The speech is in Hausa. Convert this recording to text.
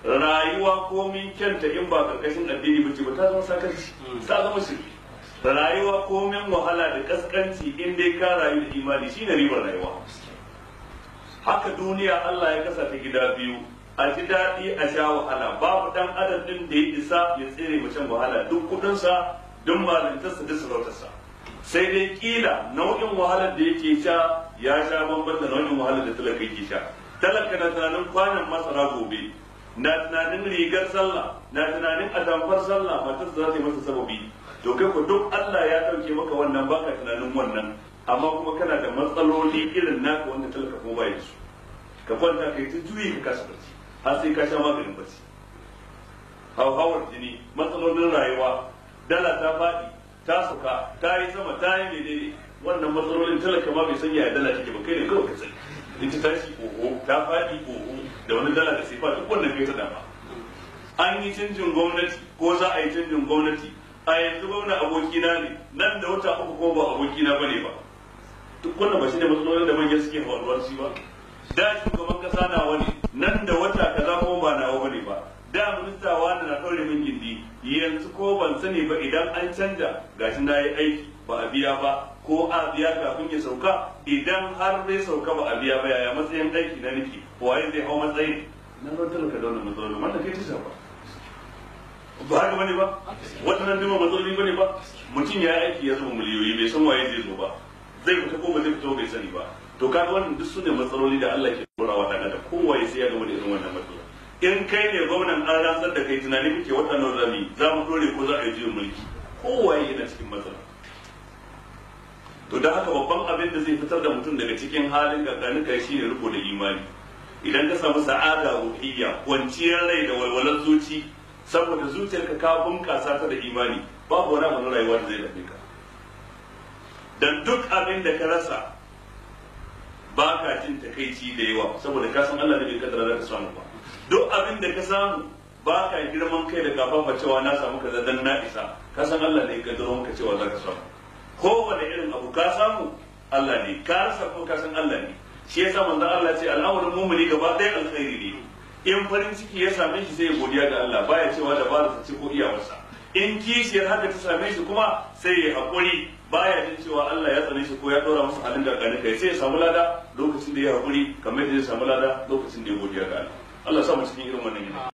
Rayuwa komin kyanta in ba karkashin addini ba ce ba ta zama sakarci, ta zama shirki. Rayuwa komin wahala da kaskanci in dai ka rayu da imani shine ribar rayuwa. Haka duniya Allah ya kasa ta gida biyu, a ji daɗi a sha wahala. Babu ɗan adam ɗin da ya isa ya tsere macen wahala, duk kuɗinsa, duk malintarsa, duk sarautarsa. Sai dai kila nau'in wahalar da yake sha ya sha bamban da nau'in wahalar da talaka yake sha. Talaka na tunanin kwanan masara gobe, na tunanin rigar sallah, na tunanin atamfar sallah, matar za ta yi masa sababi. To kai ko duk Allah ya ɗauke maka wannan, baka tunanin wannan, amma kuma kana da matsaloli irin naka wanda talaka kuma bai su. Ka kwanta kai ta juyi ka kasa barci har sai ka sha maganin barci. Hauhawar jini, matsalolin rayuwa, dala ta faɗi, ta suka, ta yi sama, ta yi menene, wannan matsalolin talaka ma bai san yaya dala take ba, kai ne kawai ka sani. In ta tashi oho, ta faɗi oho, da wani dala da sifa, duk wannan kai ta dama. An yi canjin gwamnati ko za a yi canjin gwamnati, a yanzu gwamna abokina ne, nan da wata uku ko ba abokina bane ba. Duk wannan ba shi ne matsalolin da manyan suke faruwa shi ba. Da shugaban kasa nawa ne, nan da wata kaza ko ba nawa bane ba. Da minista wani na ɗaure min gindi, yanzu ko ban sani ba idan an canja, gashi na yi aiki ba a biya ba, ko a biya kafin ya sauka. Idan har bai sauka ba a biya ba, yaya matsayin aiki na nake, waye zai hau matsayin na zo talaka da wannan matsalolin? Wannan kai ta shafa ba haka bane ba, waɗannan duma matsaloli bane ba. Mutum ya aiki ya zuba miliyoyi, bai san waye zai zo ba, zai fita ko ba zai fita bai sani ba. To kaga wannan duk sune matsaloli da Allah ke dora wa dan adam, kowaye sai ya gama da irin wannan matsala. In kai ne gwamnan an rantsar da kai, tunani kake waɗannan zami za mu dore ko za a yi juyin mulki, kowaye yana cikin matsala. To da haka babban abin da zai fitar da mutum daga cikin halin gaganuka shine riko da imani. Idan ka samu sa'ada ruhiyya, kwanciyar rai da walwalar zuci, saboda zuciyarka ka bunƙasa ta da imani, babu wani abu na rayuwa da zai dame ka. Dan duk abin da ka rasa ba ka jin takaici da yawa, saboda ka san Allah ne bai kaddara za ka samu ba. Duk abin da ka samu ba ka girman kai da kafafa cewa na samu kaza dan na isa, ka san Allah ne ya kaddaro maka cewa za ka samu. Kowane irin abu ka samu Allah ne, ka rasa ko ka san Allah ne. Shi yasa manzon Allah ce al'amarin mumuni gaba ɗaya alkhairi ne. In farin ciki ya same shi sai ya godiya ga Allah, baya cewa dabararsa ce ko iyawarsa. In kishiyar haka ta same shi kuma sai ya haƙuri, baya jin cewa Allah ya tsane shi ko ya ɗora masa halin gagani kai, sai ya samu lada lokacin da ya haƙuri kamar yadda ya samu lada lokacin da ya godiya ga Allah. Allah sa mu cikin irin wannan yanayi.